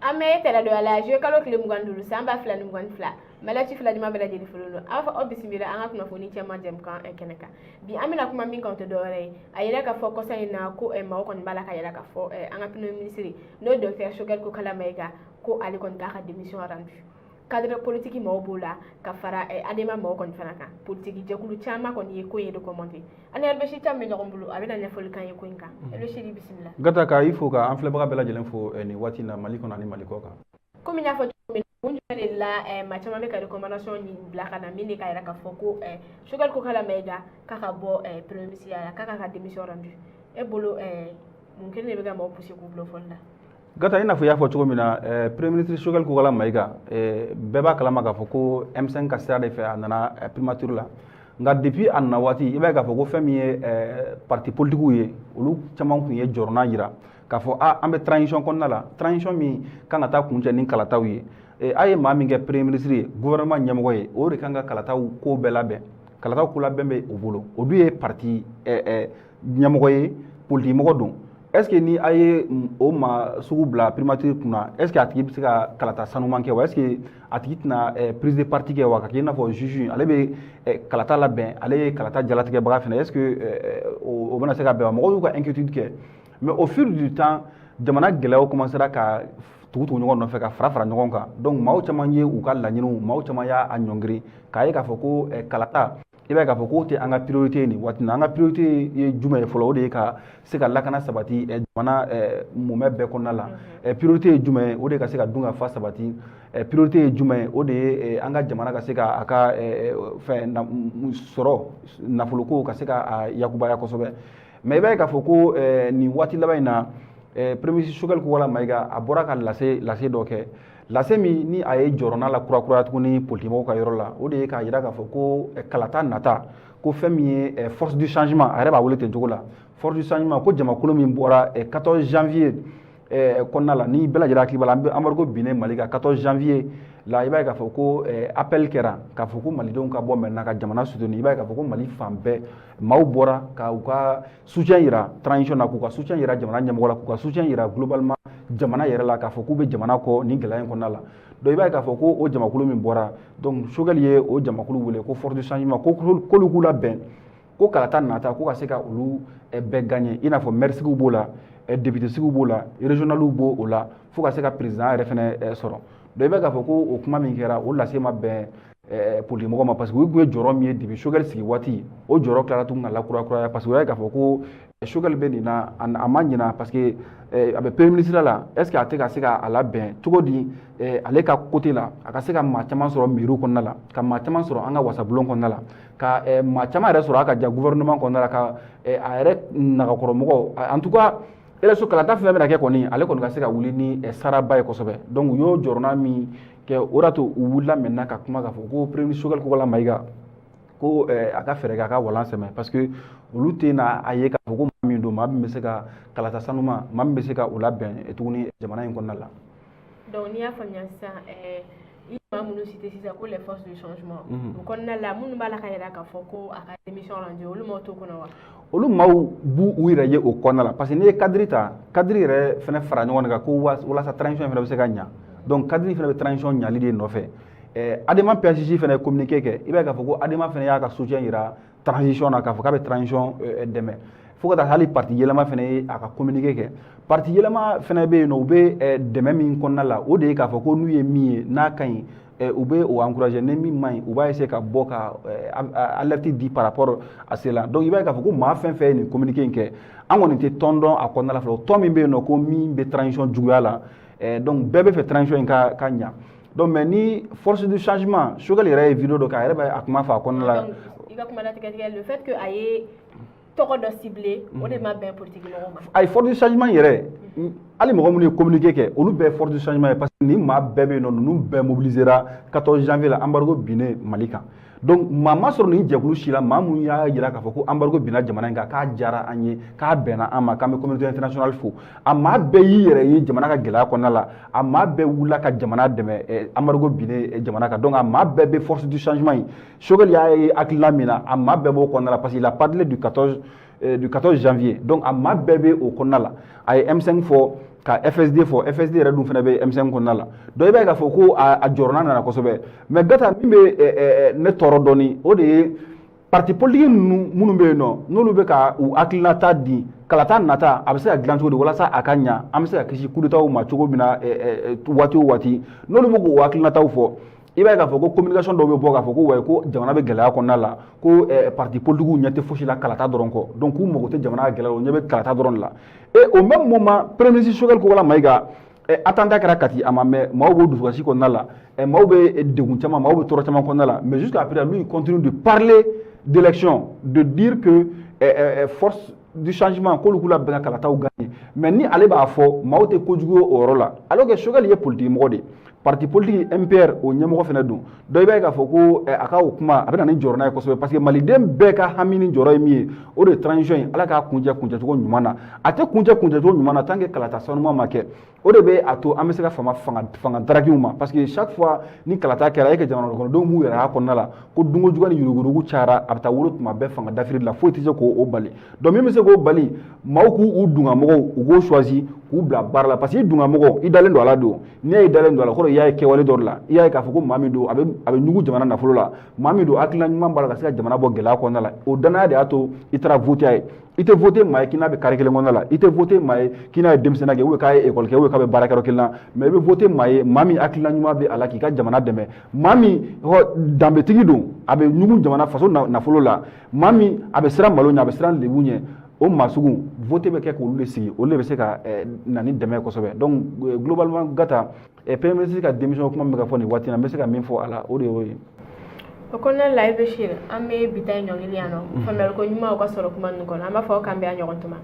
An bɛ tɛnɛdonya la, juillet kalo tile 25, san 2022. Maliyɛn fila ɲuman bɛɛ lajɛlen folo don, an b'a fɔ aw bisimila an ka kunnafoni cɛman jɛmukan kɛnɛ kan. Bi, an bɛna kuma min kan, o tɛ dɔwɛrɛ ye, a yɛrɛ ka fɔ kɔsa in na ko maaw kɔni b'a la ka yɛlɛ ka fɔ an ka premier ministre, n'o ye docteur Choguel Kokalla Maïga, ko ale kɔni k'a ka démission rendu. Cadre politique maaw b'o la, ka fara ADEMA maaw kɔni fana kan. Politique jɛkulu caman kɔni ye ko in recommandé. An ni Elbachir Thiam bɛ ɲɔgɔn bolo, a bɛna ɲɛfɔli k'an ye ko in kan. Elbachir, bisimila. Gata, ka i fo, ka an filɛbaga bɛɛ lajɛlen fo nin waati in na, Mali kɔnɔ ani Mali kɔ kan. Komi n y'a fɔ cogo min na, kun jumɛn de la maa caman bɛ ka recommandation bila ka na, min de ka yira k'a fɔ ko Choguel Kokalla Maïga k'a ka bɔ premier ministre ya la, k'a ka démission rendu? E bolo, mun kelen de bɛ ka maaw pousser k'u bila o fɔli la? Gata, i n'a fɔ i y'a fɔ cogo min na, premier ministre Choguel Kokalla Maïga, bɛɛ b'a kalama k'a fɔ ko M5 ka sira de fɛ a nana primature la. Nka depuis a nana waati, i b'a ye k'a fɔ ko fɛn min ye parti politiques ye, olu caman tun ye jɔrɔna yira k'a fɔ a an bɛ transition kɔnɔna la, transition min kan ka taa kuncɛ ni kalataw ye. A ye maa min kɛ premier ministre ye, gouvernement ɲɛmɔgɔ ye, o de kan ka kalataw ko bɛɛ labɛn. Kalataw ko labɛn bɛ o bolo, o dun ye parti ɲɛmɔgɔ ye, politique mɔgɔ don. Est ce que ni a ye o maa sugu bila primature kunna, est ce que a tigi bɛ se ka kalata sanuman kɛ wa? Est ce que a tigi tɛna prise de parti kɛ wa, ka kɛ i n'a fɔ juge, ale bɛ kalata labɛn, ale ye kalata jalatigɛbaga fana? Est ce que o bɛna se ka bɛn wa? Mɔgɔw y'u ka inquiétude kɛ. Mais au fil du temps, jamana gɛlɛyaw commencera ka tugu tugu ɲɔgɔn nɔfɛ, ka fara fara ɲɔgɔn kan. Donc maaw caman ye u ka laɲiniw, maaw caman y'a ɲɔngiri k'a ye k'a fɔ ko kalata, i b'a ye k'a fɔ k'o tɛ an ka priorité ye nin waati in na. An ka priorité ye jumɛn ye fɔlɔ? O de ye ka se ka lakana sabati jamana mumɛ bɛɛ kɔnɔna la. Priorité ye jumɛn ye? O de ye ka se ka dun ka fa sabati. Priorité ye jumɛn ye? O de ye an ka jamana ka se ka a ka fɛn sɔrɔ, nafoloko ka se ka a yakubaya kosɛbɛ. Mais i b'a ye k'a fɔ ko nin waati laban in na, premier ministre Choguel Kokalla Maïga, a bɔra ka lase dɔ kɛ, lase min ni a ye jɔrɔna la kurakuraya tuguni politikimɔgɔw ka yɔrɔ la. O de ye k'a jira k'a fɔ ko kalata nata, ko fɛn min ye force du changement, a yɛrɛ b'a wele ten cogo la, force du changement, ko jamakulu min bɔra 14 janvier kɔnɔna la, ni bɛɛ lajɛlen hakili b'a la, embargo binnen Mali kan 14 janvier la, i b'a ye k'a fɔ ko appel kɛra k'a fɔ ko malidenw ka bɔ maintenant ka jamana soutenir. I b'a ye k'a fɔ ko Mali fan bɛɛ maaw bɔra ka u ka soutien yira transition na, k'u ka soutien yira jamana ɲɛmɔgɔ la, k'u ka soutien yira globalement jamana yɛrɛ la, k'a fɔ k'u bɛ jamana kɔ nin gɛlɛya in kɔnɔna la. Donc i b'a ye k'a fɔ ko o jamakulu min bɔra, donc Choguel ye o jamakulu wele ko force du changement, ko k'olu k'u labɛn ko kalata nata, ko ka se ka olu bɛɛ gagner, i n'a fɔ maire sigiw b'o la, député sigiw b'o la, régionaliw b'o o la, fo ka se ka président yɛrɛ fɛnɛ sɔrɔ. Donc i b'a ye k'a fɔ ko o kuma min kɛra, o lase ma bɛn politique mɔgɔ ma, parce que u tun ye jɔyɔrɔ min ye depuis Choguel sigi waati, o jɔyɔrɔ tilara tuguni ka lakurakuraya, parce que u y'a ye k'a fɔ ko Choguel bɛ nin na, a ma ɲina, parce que a bɛ premier ministre la. Est ce que a tɛ ka se ka a labɛn cogo di ale ka côté la, a ka se ka maa caman sɔrɔ mairie kɔnɔna la, ka maa caman sɔrɔ an ka wasabulon kɔnɔna la, ka maa caman yɛrɛ sɔrɔ a ka ja gouvernement kɔnɔna la, ka a yɛrɛ nagakɔrɔmɔgɔw, en tout cas élection kalata fɛn fɛn bɛna kɛ kɔni, ale kɔni ka se ka wuli ni saraba ye kosɛbɛ. Donc u y'o jɔrɔna min kɛ, o de y'a to u wulila maintenant ka kuma k'a fɔ ko premier ministre Choguel Kokalla Maïga, ko a ka fɛɛrɛ kɛ a ka walan sɛmɛ, parce que olu tɛna a ye k'a fɔ ko maa min don, maa min bɛ se ka kalata sanuma, maa min bɛ se ka o labɛn tuguni jamana in kɔnɔna la. Donc n'i y'a faamuya sisan, i maa minnu cité sisan ko les forces de changement, o kɔnɔna la, minnu b'a la ka yira k'a fɔ ko a ka démission rendu, olu maaw t'o kɔnɔ wa? Olu maaw b'u u yɛrɛ ye o kɔnɔna la, parce que n'i ye cadre ta, cadre yɛrɛ fɛnɛ fara ɲɔgɔn kan ko walasa transition fɛnɛ bɛ se ka ɲa. Donc cadre fɛnɛ bɛ transition ɲali de nɔfɛ. ADEMA PHJ fɛnɛ ye communiqué kɛ. I b'a ye k'a fɔ ko ADEMA fɛnɛ y'a ka soutien yira transition na, k'a fɔ k'a bɛ transition dɛmɛ, fo ka taa hali parti yɛlɛma fɛnɛ ye a ka communiqué kɛ. Parti yɛlɛma fɛnɛ bɛ yen nɔ, u bɛ dɛmɛ min kɔnɔna la, o de ye k'a fɔ ko n'u ye min ye n'a ka ɲi, u bɛ o encourager, ni min man ɲi, u b'a essayer ka bɔ ka alerte di par rapport à cela. Donc i b'a ye k'a fɔ ko maa fɛn fɛn ye nin communiqué in kɛ, an kɔni tɛ tɔn dɔn a kɔnɔna la fɔlɔ, tɔn min bɛ yen nɔ ko min bɛ transition juguya la. Donc bɛɛ bɛ fɛ transition in ka ɲa. Donc mais ni force du changement, Choguel yɛrɛ ye vidéo dɔ kɛ, a yɛrɛ bɛ a kuma fɔ a kɔnɔna la. Donc i ka kuma latigɛ, le fait que a ye tɔgɔ dɔ ciblé, o de ma bɛn politique mɔgɔw ma? Ayi, force du changement yɛrɛ, hali mɔgɔ minnu ye communiqué kɛ, olu bɛɛ ye force du changement ye, parce que nin maa bɛɛ bɛ yen nɔ, ninnu bɛɛ mobilisera 14 janvier la, embargo binnen Mali kan. Donc maa ma sɔrɔ nin jɛkulu si la, maa mun y'a jira k'a fɔ ko embargo binna jamana in kan, k'a diyara an ye, k'a bɛnna an ma, k'an bɛ communauté internationale fo. A maa bɛɛ y'i yɛrɛ ye jamana ka gɛlɛya kɔnɔna la, a maa bɛɛ wulila ka jamana dɛmɛ embargo binnen jamana kan. Donc a maa bɛɛ bɛ force du changement ye. Choguel y'a ye hakilina min na, a maa bɛɛ b'o kɔnɔna la, parce qu'il a parlé du 14 du 14 janvier. Donc a maa bɛɛ bɛ o kɔnɔna la. A ye M5 fɔ, ka FSD fɔ, FSD yɛrɛ dun fana bɛ M5 kɔnɔna la. Donc i b'a ye k'a fɔ ko a jɔrɔna nana kosɛbɛ. Mais Gata, min bɛ ne tɔɔrɔ dɔɔni, o de ye parti politique ninnu minnu bɛ yen nɔ, n'olu bɛ ka u hakilinata di kalata nata, a bɛ se ka dilan cogo di walasa a ka ɲa, an bɛ se ka kisi coup d'état ma cogo min na waati o waati, n'olu bɛ k'u hakilinataw fɔ, i b'a ye k'a fɔ ko communication dɔw bɛ bɔ k'a fɔ ko wayi, ko jamana bɛ gɛlɛya kɔnɔna la, ko parti politique ɲɛ tɛ fosi la kalata dɔrɔn kɔ, donc k'u mago tɛ jamana ka gɛlɛya la, u ɲɛ bɛ kalata dɔrɔn de la. Et au même moment, premier ministre Choguel Kokalla Maïga, attentat kɛra Kati, a ma mɛn, maaw b'o dusukasi kɔnɔna la, maaw bɛ degun caman, maaw bɛ tɔɔrɔ caman kɔnɔna la, mais jusqu'à présent, lui, il continue de parler d'élection, de dire que force du changement, k'olu k'u labɛn ka kalataw gagner. Mais ni ale b'a fɔ, maaw tɛ kojugu ye o yɔrɔ la, alors que Choguel ye politique mɔgɔ de ye, parti politique MPR o ɲɛmɔgɔ fana don. Donc i b'a ye k'a fɔ ko a ka o kuma, a bɛ na ni jɔrɔna ye kosɛbɛ, parce que maliden bɛɛ ka hami ni jɔrɔ ye min ye, o de ye transition ye. Ala k'a kuncɛ kuncɛcogo ɲuman na. A tɛ kuncɛ kuncɛcogo ɲuman na tant que kalata sanuman ma kɛ. O de bɛ a to an bɛ se ka fama fanga darakiw ma, parce que chaque fois ni kalata kɛra e ka jamana kɔnɔdenw b'u yɛrɛ y'a kɔnɔna la ko dunko juguya ni yuruguyurugu cayara, a bɛ taa wolo tuma bɛɛ fanga dafiri la, foyi tɛ se k'o bali. Donc min bɛ se k'o bali, maaw k'u dungamɔgɔw, u k'o choisi k'u bila baara la, parce que i dungamɔgɔ, i dalen don a la don. N'i y'a ye dalen don a la, kɔrɔ i y'a ye kɛwale dɔ de la, i y'a ye k'a fɔ ko maa min don, a bɛ ɲugu jamana nafolo la, maa min don, hakilina ɲuman b'a la ka se ka jamana bɔ gɛlɛya kɔnɔna la. O danaya de y'a to i taara voter a ye. I tɛ voter maa ye k'i n'a bɛ carré kelen kɔnɔna la, i tɛ voter maa ye k'i n'a ye denmisɛnninya kɛ, ou k'a ye école kɛ, ou k'a bɛ baarakɛyɔrɔ kelen na, mais i bɛ voter maa ye, maa min hakilina ɲuman bɛ a la k'i ka jamana dɛmɛ, maa min danbetigi don, a bɛ ɲugu jamana faso nafolo la, maa min a bɛ siran malo ɲɛ, a bɛ siran lebu ɲɛ. O maa sugu, vote bɛ kɛ k'olu de sigi, olu de bɛ se ka na ni dɛmɛ ye kosɛbɛ. Donc globalement, Gata, premier ministre ka démission kuma min bɛ ka fɔ nin waati in na, n bɛ se ka min fɔ a la, o de y'o ye. O kɔnɔna la, i Bashir, an bɛ bi ta in ɲɔngiri yan nɔ. Faamuyali ko ɲuman o ka sɔrɔ kuma ninnu kɔnɔ. An b'a fɔ k'an bɛ a ɲɔgɔn tuma.